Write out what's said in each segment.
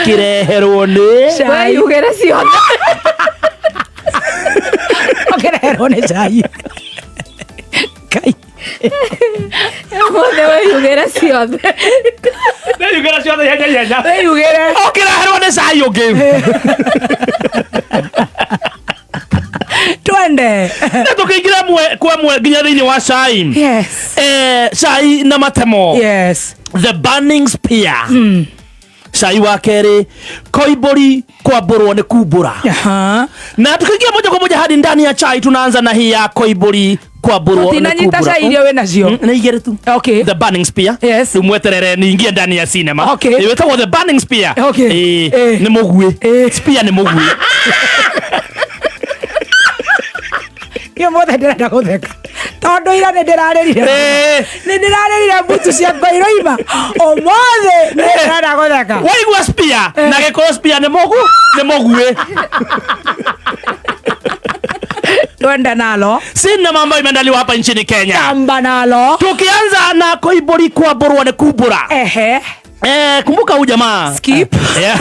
Ũkĩreherwo nĩ Cai. Weyugĩre ciothe. Ũkĩreherwo nĩ cai. Kai. Ũmũthĩ weyugĩre ciothe. Nĩyugĩra ciothe ihenya ihenya. Wĩyugĩre. Ũkĩreherwo nĩ cai ũngĩ. Twende. Na tũkĩingĩra mwe kwa mwe nginya thĩinĩ wa cai. Yes. Cai na matemo. Yes. The Burning Spear. Cai wa kerĩ, Koimbũri kwambũrwo nĩ kumbũra. Aha. Na tukiingia moja kwa moja hadi ndani ya chai, tunaanza na hii ya Koimbũri kwambũrwo nĩ Tinanyita kumbũra. cai iria wĩ nacio. Nĩ igĩrĩ tu. Okay. The Burning Spear. Yes. Rĩu mweterere niingie ndani ya cinema. Okay. Ĩtagwo The Burning Spear. Okay. Nĩ mũguĩ. Spear nĩ mũguĩ. Niĩ ũmũthĩ ndĩrenda gũtheka tondũ ira nĩ ndĩrarĩrire. Nĩ ndĩrarĩrire mbutu ciakwa iroima. Ũmũthĩ nĩ ndĩrenda gũtheka. Waigua spear na gĩkũyũ spear nĩ mũgu nĩ mũguĩ. Twende nalo. Cinema ambayo imeandaliwa hapa nchini Kenya. Tamba nalo. Tukianza na Koimbũri kwambũrwo nĩ kumbũra. Ehe. Kumbuka huyu jamaa. Skip. Yeah.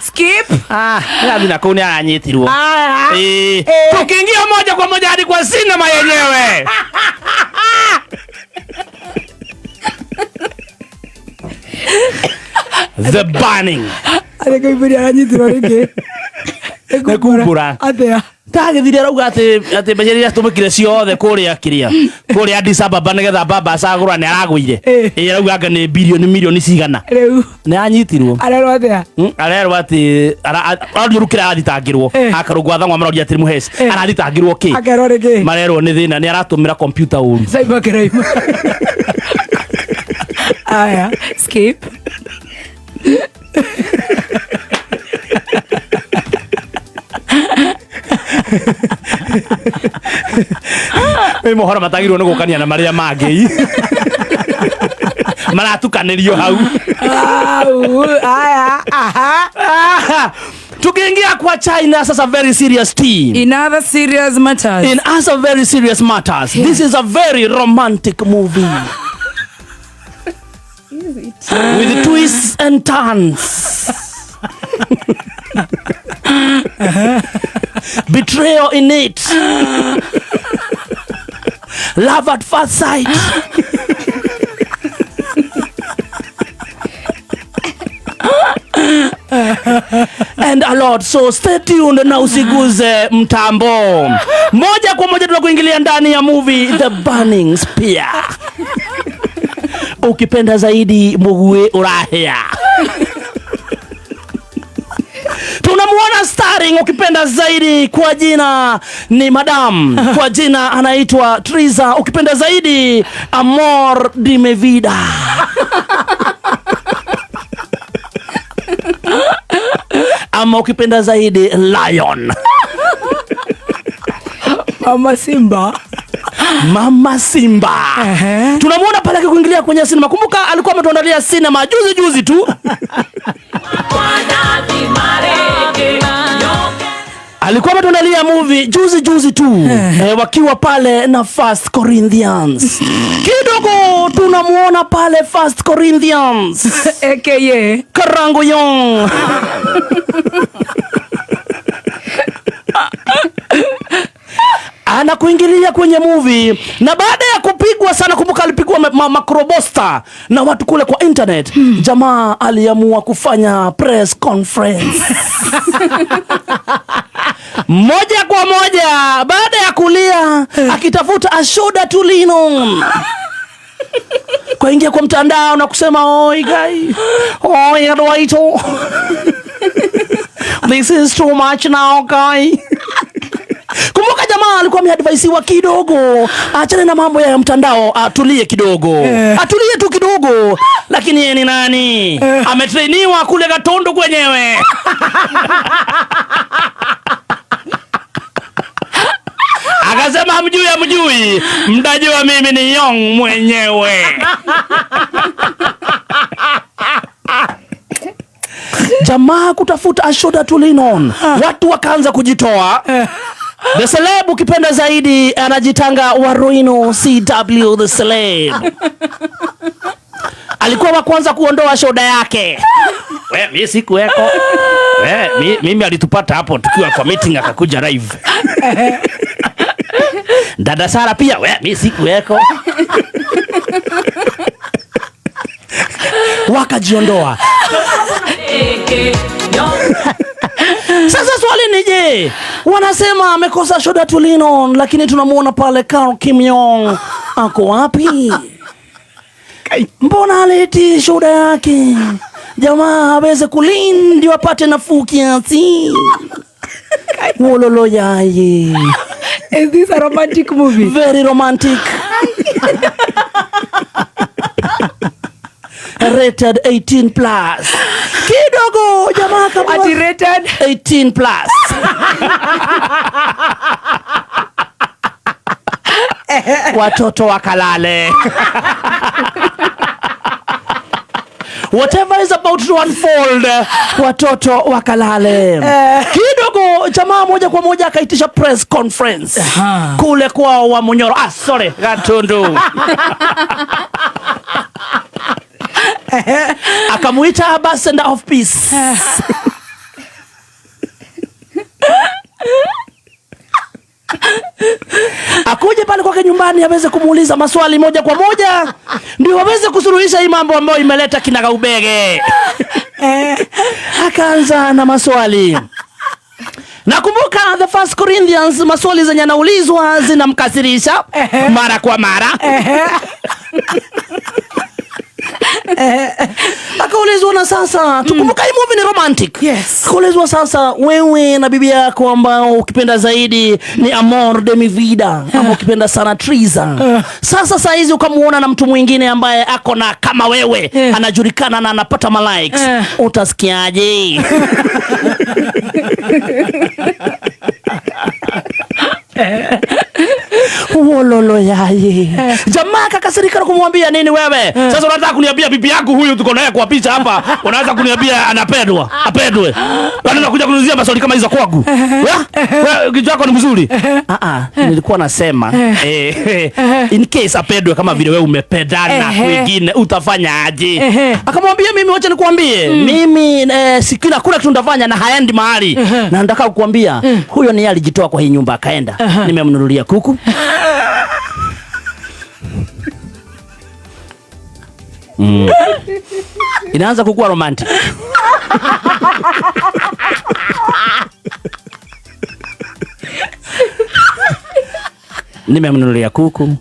Skip. Ngathi na kũu nĩ aranyitirwo. Aya. Tukiingia moja kwa moja hadi kwa cinema yenyewe. The Burning. Arĩ Koimbũri aranyitirwo rĩngĩ. Nĩ kumbũra. Atĩa? Tagĩthire arauga atĩ mbeca iria citũmĩkire ciothe kũrĩa kĩrĩa kũrĩa Addis Ababa nĩgetha baba acagũra nĩ aragũire. Arauga anga nĩ bilioni milioni cigana. Rĩu. Nĩ anyitirwo. Arerwo atĩa? Arerwo atĩ araurio rĩu kĩrĩa arathitangĩrwo. Akarũngwo athang'wa maroria atĩ Mũhesi arathitangĩrwo kĩ? Akerwo rĩngĩ. Marerwo nĩ thĩna nĩ aratũmĩra kompyuta ũru. Cyber crime. Aya, skip. Nĩ mohoro matagĩrĩirwo nĩ gũkania na marĩa mangĩ. Maratukanĩrio hau. Au, aya, aha. Tukiingia kwa China sasa, very serious team. In other serious matters. In other very serious matters. This is a very romantic movie. Is it? With twists and turns. Betrayal in it. Love at first sight. And a lot. So stay tuned na usiguze mtambo. Moja kwa moja tunakuingilia ndani ya movie The Burning Spear. Ukipenda zaidi mugue urahia. Tunamuona starring ukipenda zaidi kwa jina ni Madam, kwa jina anaitwa Triza, ukipenda zaidi Amor de mi vida. Ama ukipenda zaidi Lion. Mama Simba. Mama Simba. Tunamuona pale akikuingilia kwenye cinema. Kumbuka alikuwa ametuandalia cinema juzi juzi tu. Alikuwa ametuandalia movie juzi juzi tu. Wakiwa pale na First Corinthians. Kidogo tunamuona pale First Corinthians. AKA Karango Yong. Anakuingilia kwenye movie na baada ya kupigwa sana, kumbuka alipigwa makrobosta na watu kule kwa internet. Jamaa aliamua kufanya press conference. Moja kwa moja baada ya kulia akitafuta a shoulder to lean on. Kuingia kwa mtandao na kusema oi guy, oi Adwaito. This is too much now guy. Kumbuka jamaa alikuwa ameadvisiwa kidogo achane na mambo ya mtandao, atulie kidogo. Atulie tu kidogo. Lakini yeye ni nani? Ametrainiwa kule Gatundu kwenyewe. Akasema hamjui, hamjui. Mtajua mimi ni Yong mwenyewe. Jamaa kutafuta a shoulder to lean on. Watu wakaanza kujitoa. The celeb ukipenda zaidi anajitanga Waruino CW the celeb. Alikuwa wa kwanza kuondoa shoda yake. We, mi sikuweko. We, mimi alitupata hapo tukiwa kwa meeting akakuja live. Dada Sara pia, we, mi sikuweko. Wakajiondoa. Sasa swali ni je, wanasema amekosa shoda tulino, lakini tunamuona pale Carl Kim Yong ako wapi? Mbona aleti shoda yake? Jamaa aweze kulindi wapate nafuu kiasi. Wololo yaye. Is this a romantic movie? Very romantic. Rated 18 plus. Kidogo jamaa kama Ati rated 18 plus. Watoto wakalale. Whatever is about to unfold, watoto wakalale. Kidogo jamaa moja kwa moja akaitisha press conference kule kwao wa Munyoro. Ah, sorry, Gatundu. Akamuita ambassador of peace. Akuje pale kwake nyumbani aweze kumuuliza maswali moja kwa moja ndio waweze kusuluhisha hii mambo ambayo imeleta kinagaubege. Akaanza na maswali. Nakumbuka the First Corinthians, maswali zenye anaulizwa zinamkasirisha mara kwa mara. Akaulizwa na sasa, tukumbuka hii movie ni romantic. Yes. Akaulizwa sasa, wewe na bibi yako ambao ukipenda zaidi ni amor de mi vida, ama ukipenda sana Triza. Sasa saa hizi ukamuona na mtu mwingine ambaye ako na kama wewe, anajulikana na anapata ma likes. Utasikiaje? Wololo yaye. Jamaa akakasirika na kumwambia nini wewe? Sasa unataka kuniambia bibi yangu huyu tuko naye kwa picha hapa, unaanza kuniambia anapendwa, apendwe. Yaani unakuja kuniuzia maswali kama hizo kwangu. Wewe kichwa chako ni mzuri. Nilikuwa nasema in case apendwe kama vile wewe umependana kwingine utafanya aje? Akamwambia mimi wacha nikuambie, mimi sikila kuna kitu nitafanya na haendi mahali. Na nataka kukuambia huyo ni yeye alijitoa kwa hii nyumba akaenda. Nimemnunulia kuku. Inaanza kukua romantic. Nimemnunulia kuku,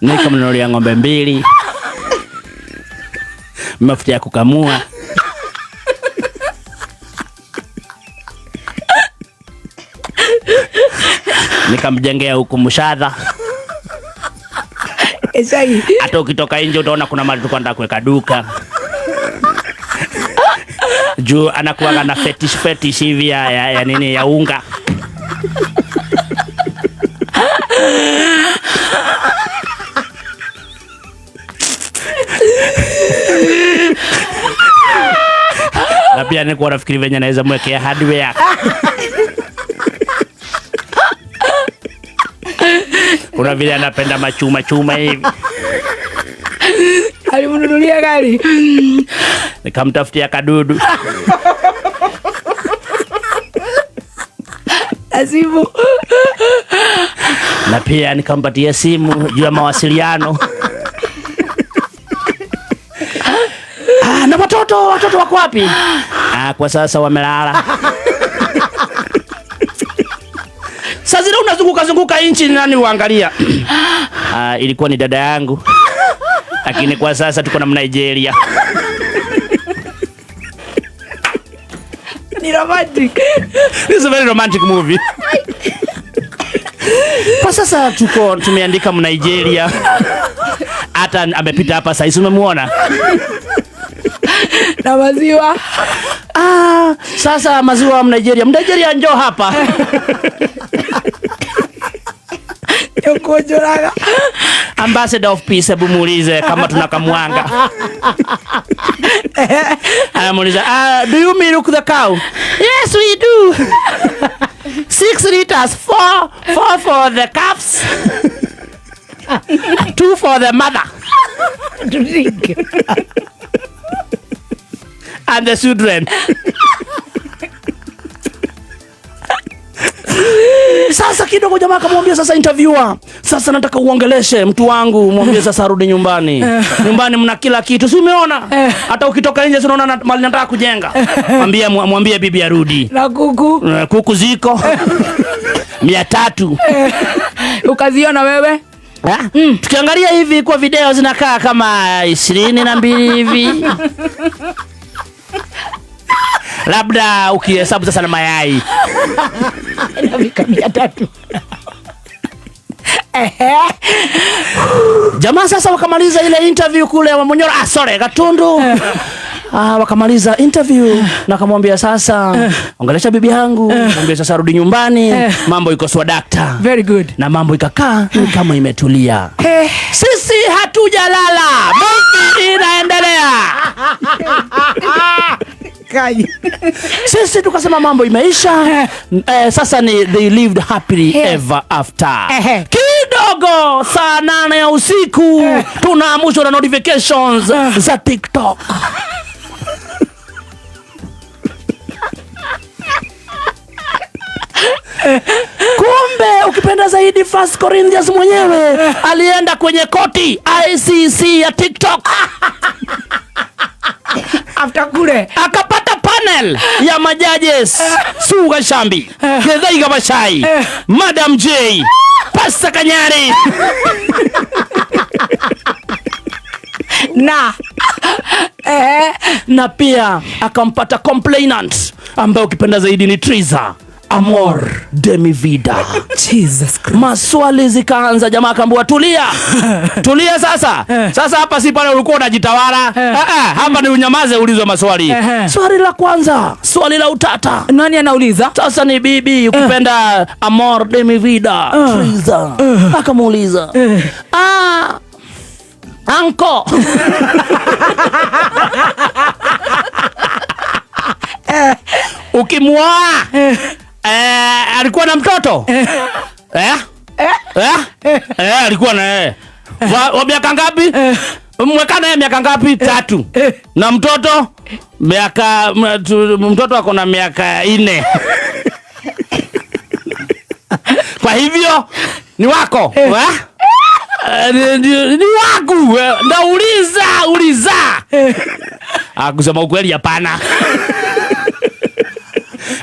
nikamnunulia ng'ombe 2, mafuta ya kukamua. Nikamjengea huku mshadha. Hata ukitoka nje utaona kuna mahali tulikuwa tunataka kuweka duka. Juu anakuwa na fetish hivi ya nini ya unga. Na pia nilikuwa nafikiri venye naweza mwekea hardware. Kuna vile anapenda machuma chuma hivi. Alimnunulia gari. Nikamtafutia kadudu. Asimu. Na pia nikampatia simu juu ya mawasiliano. Na watoto wako wapi? Kwa sasa wamelala. Sasa zile unazunguka zunguka inchi nani uangalia? Ilikuwa ni dada yangu. Lakini kwa sasa tuko na Nigeria. Ni romantic. This is a very romantic movie. Kwa sasa tuko tumeandika Nigeria. Hata amepita hapa sasa, umemuona? Na maziwa. Sasa maziwa Nigeria. Nigeria njoo hapa. Yokojoraga. Ambassador of Peace, hebu muulize kama tunakamwanga. Anamuuliza, do you milk the cow? Yes, we do. 6 liters, 4 for the calves, 2 for the mother. Drink. And the children. Sasa kidogo jamaa akamwambia sasa interviewer, sasa nataka uongeleshe mtu wangu, mwambie sasa arudi nyumbani. Nyumbani mna kila kitu, si umeona? Hata ukitoka nje si unaona mali nataka kujenga. Mwambie mwambie bibi arudi. Na kuku. Kuku ziko 300. Ukaziona wewe? Ha? Tukiangalia hivi kwa video zinakaa kama 22 hivi. Labda ukihesabu sasa na mayai. Inafika 300. Jamaa sasa wakamaliza ile interview kule wa Munyoro, sorry, Gatundu. Wakamaliza interview na akamwambia sasa ongelesha bibi yangu, mwambie sasa rudi nyumbani, mambo iko swadakta. Very good. Na mambo ikakaa ni kama imetulia. Sisi hatujalala, movie inaendelea. Kai. Sisi tukasema mambo imeisha. Sasa ni they lived happily ever after. Kidogo saa 8 ya usiku tunaamushwa na notifications za TikTok. Kumbe ukipenda zaidi First Corinthians mwenyewe alienda kwenye koti ICC ya TikTok. After kule akapata panel ya majudges Suga Shambi, Githaiga Bashai, Madam J, Pastor Kanyari. Na na pia akampata complainant ambaye ukipenda zaidi ni Triza Amor de mi vida. Jesus Christ. Maswali zikaanza, jamaa akaambiwa tulia. Tulia sasa. Sasa hapa si pale ulikuwa unajitawala. Hapa ni unyamaze ulizwe maswali. Swali la kwanza, swali la utata. Nani anauliza? Sasa ni bibi ukipenda Amor de mi vida, Triza. Akamuuliza. Anko. Ukimwoa alikuwa na mtoto? Alikuwa na wa miaka ngapi? Mweka naye miaka ngapi? 3. Na mtoto? Miaka mtoto ako na miaka 4. Kwa hivyo ni wako? Ni wangu. Nauliza, uliza. Kusema ukweli hapana.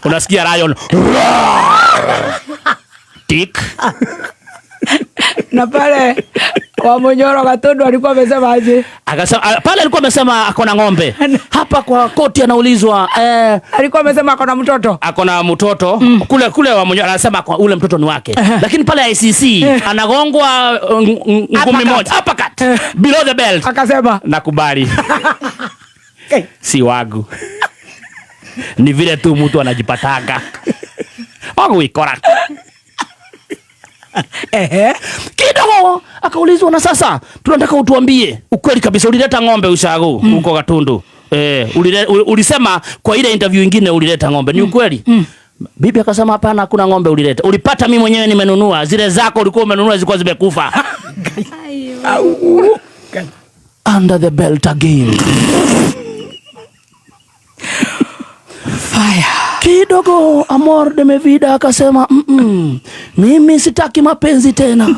Unasikia lion. Tik. Na pale wa Munyoro Gatundu alikuwa amesema aje? Akasema pale alikuwa amesema ako na ng'ombe. Hapa kwa koti anaulizwa alikuwa amesema ako na mtoto. Ako na mtoto. Kule wa Munyoro anasema kwa ule mtoto ni wake. Lakini pale ICC anagongwa ngumi moja. Uppercut. Below the belt. Akasema nakubali. Si wangu. Ni vile tu mtu anajipatanga. Ogwikora. Kidogo akaulizwa na sasa tunataka utuambie ukweli kabisa, ulileta ng'ombe ushago huko Gatundu? Ulisema kwa ile interview nyingine ulileta ng'ombe, ni ukweli? Bibi akasema hapana, hakuna ng'ombe ulileta. Ulipata mimi mwenyewe nimenunua, zile zako ulikuwa umenunua zilikuwa zimekufa. Under the belt again. Fire. Kidogo Amor de Mevida akasema mimi sitaki mapenzi tena.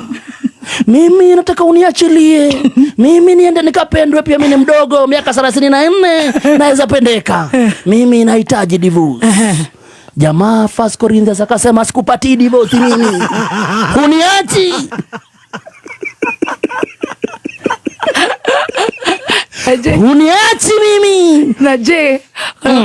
Mimi nataka uniachilie. Mimi niende nikapendwe, pia mimi ni mdogo, miaka 34 naweza pendeka. Mimi nahitaji divorce. Jamaa First Corinthians akasema sikupatii divorce mimi. Uniachi. Uniachi mimi. Na je,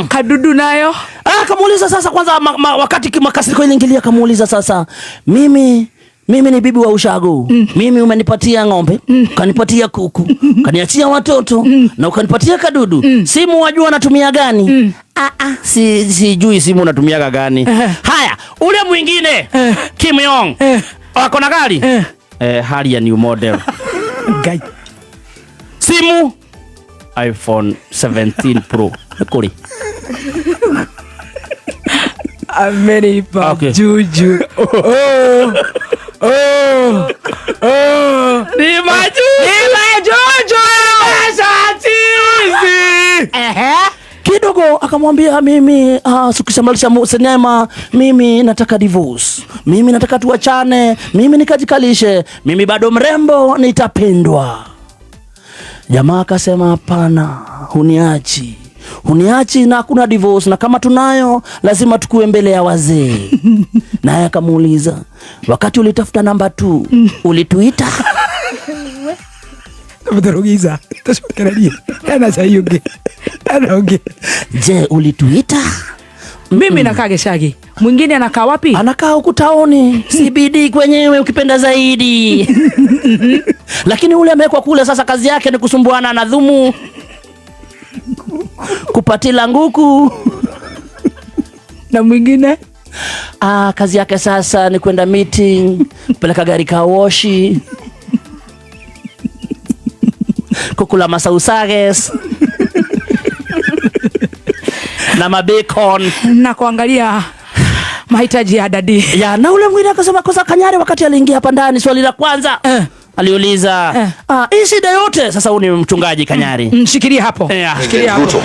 kadudu nayo? Akamuuliza sasa kwanza wakati makasiriko iliingilia akamuuliza sasa, mimi ni bibi wa ushago. Mimi umenipatia ng'ombe, ukanipatia kuku, ukaniachia watoto na ukanipatia kadudu. Simu wajua natumia gani? Sijui simu natumiaga gani. Haya, ule mwingine Kim Yong. Ako na gari? Hali ya new model. Guy. Simu iPhone 17 Pro. Kuri. Amenipa Okay. juju. Oh. Oh. Oh. Ni majuju. Ni majuju. Kalonzo kidogo akamwambia, mimi sikushamalisha sinema, mimi nataka divorce, mimi nataka tuachane, mimi nikajikalishe, mimi bado mrembo, nitapendwa. Jamaa akasema hapana, huniachi, huniachi na hakuna divorce, na kama tunayo lazima tukue mbele ya wazee. Naye akamuuliza, wakati ulitafuta namba 2 ulituita? Tũrugiza tũcokererie hena cai ũngĩ, hena ũngĩ. Je, ulituita? Mimi nakaa Gicagi, mwingine anakaa wapi? Anakaa huku taoni CBD kwenyewe ukipenda zaidi. Lakini ule amewekwa kule sasa, kazi yake ni kusumbuana na dhumu, kupatila nguku. Na mwingine kazi yake sasa ni kwenda meeting, kupeleka gari kawoshi, kukula masausages na mabacon na kuangalia mahitaji ya dadi. Ya, na ule mwingine akasema kosa Kanyari wakati aliingia hapa ndani, swali la kwanza aliuliza, hii shida yote sasa, huyu ni mchungaji Kanyari. Shikilia hapo. Yeah. Shikilia hapo. Ruto.